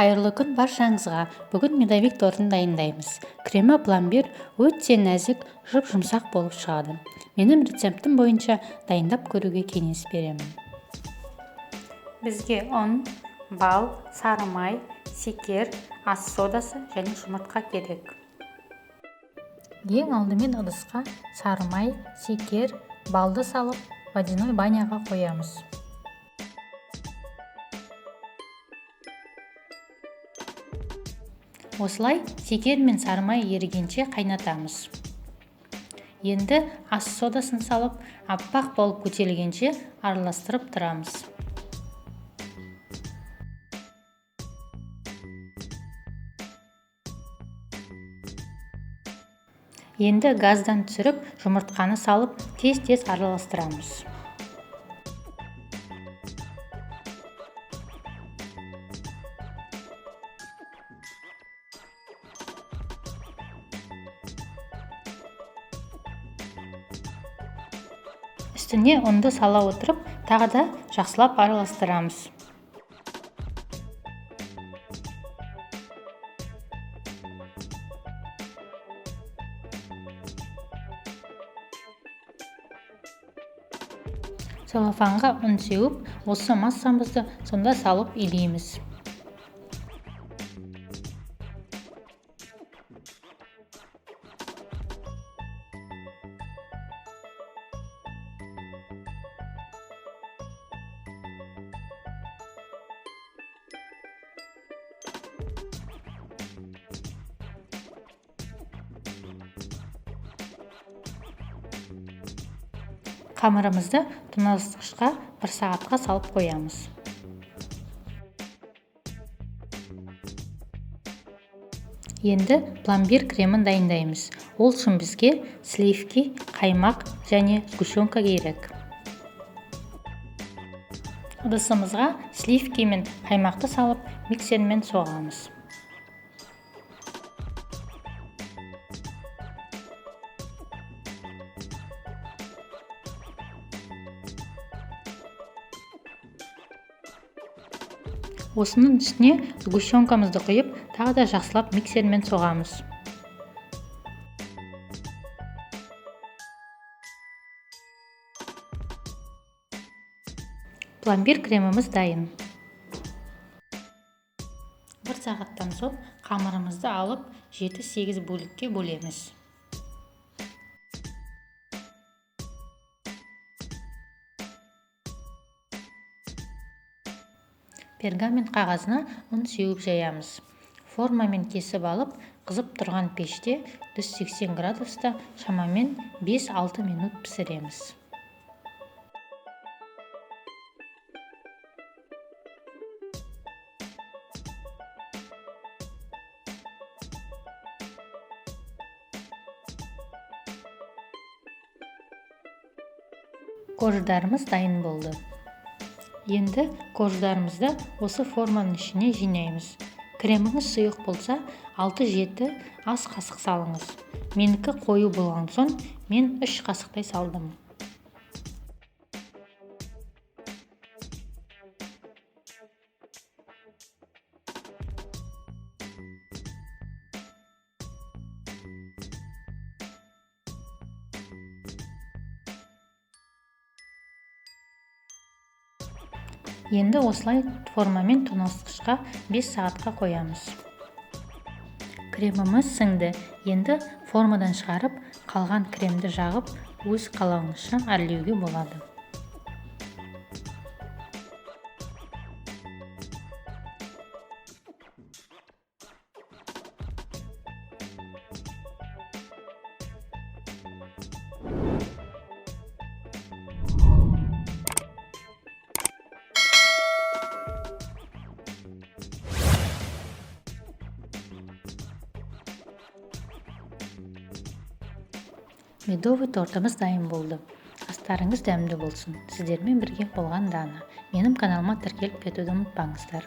Қайырлы күн баршаңызға. Бүгін медовик тортын дайындаймыз. Кремі пломбир өте нәзік, жұп-жұмсақ болып шығады. Менің рецептім бойынша дайындап көруге кеңес беремін. Бізге ұн, бал, сары май, секер, ас содасы және жұмыртқа керек. Ең алдымен ыдысқа сары май, секер, балды салып, водяной баняға қоямыз. Осылай секер мен сары май ерігенше қайнатамыз. Енді ас содасын салып, аппақ болып көтерілгенше араластырып тұрамыз. Енді газдан түсіріп, жұмыртқаны салып, тез-тез араластырамыз. Үстіне ұнды сала отырып, тағы да жақсылап араластырамыз. Целлофанға ұн сеуіп, осы массамызды сонда салып илейміз. Қамырымызды тоңазытқышқа 1 сағатқа салып қоямыз. Енді пломбир кремін дайындаймыз. Ол үшін бізге сливки, қаймақ және сгущенка керек. Ыдысымызға сливки мен қаймақты салып, миксермен соғамыз. Осының үстіне сгущенкамызды құйып, тағы да жақсылап миксермен соғамыз. Пломбир креміміз дайын. 1 сағаттан соң қамырымызды алып, 7-8 бөлікке бөлеміз. Пергамент қағазына ұн сеуіп жаямыз. Формамен кесіп алып, қызып тұрған пеште 180 градуста шамамен 5-6 минут пісіреміз. Корждарымыз дайын болды. Енді корждарымызды осы форманың ішіне жинаймыз. Креміңіз сұйық болса, 6-7 ас қасық салыңыз. Менікі қою болған соң, мен 3 қасықтай салдым. Енді осылай формамен тоңазытқышқа 5 сағатқа қоямыз. Креміміз сіңді. Енді формадан шығарып, қалған кремді жағып, өз қалауыңызша әрлеуге болады. Медовый тортымыз дайын болды. Астарыңыз дәмді болсын. Сіздермен бірге болған Дана. Менің каналыма тіркеліп кетуді ұмытпаңыздар.